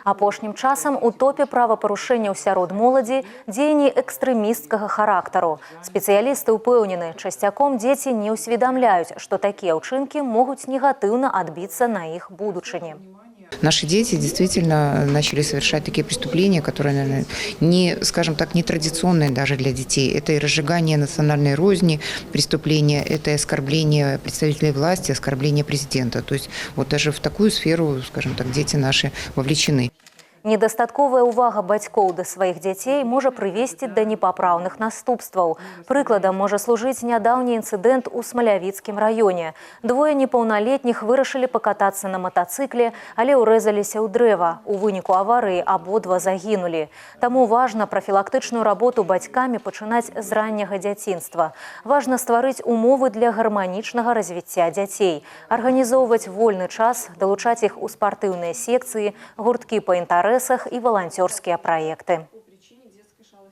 Апошнім часам у топе правапарушэнняў сярод моладзі дзеянні экстрэмісцкага характару. Спецыялісты ўпэўнены, часцяком дзеці не ўсведамляюць, што такія ўчынкі могуць негатыўна адбіцца на іх будучыні. Наши дети действительно начали совершать такие преступления, которые, наверное, не, скажем так, не традиционные даже для детей. Это и разжигание национальной розни, преступления, это и оскорбление представителей власти, оскорбление президента. То есть вот даже в такую сферу, скажем так, дети наши вовлечены. Недастатковая ўвага бацькоў да сваіх дзяцей можа прывесці да непапраўных наступстваў. Прыкладам можа служыць нядаўні інцыдэнт у Смалявіцкім раёне. Двое непаўналетніх вырашылі пакатацца на матацыкле, але ўрэзаліся ў дрэва. У выніку аварыі абодва загінулі. Таму важна прафілактычную работу бацькамі пачынаць з ранняга дзяцінства. Важна стварыць умовы для гарманічнага развіцця дзяцей, арганізоўваць вольны час, далучаць іх у спартыўныя секцыі, гурткі па інтарэсах і валанцёрскія праекты.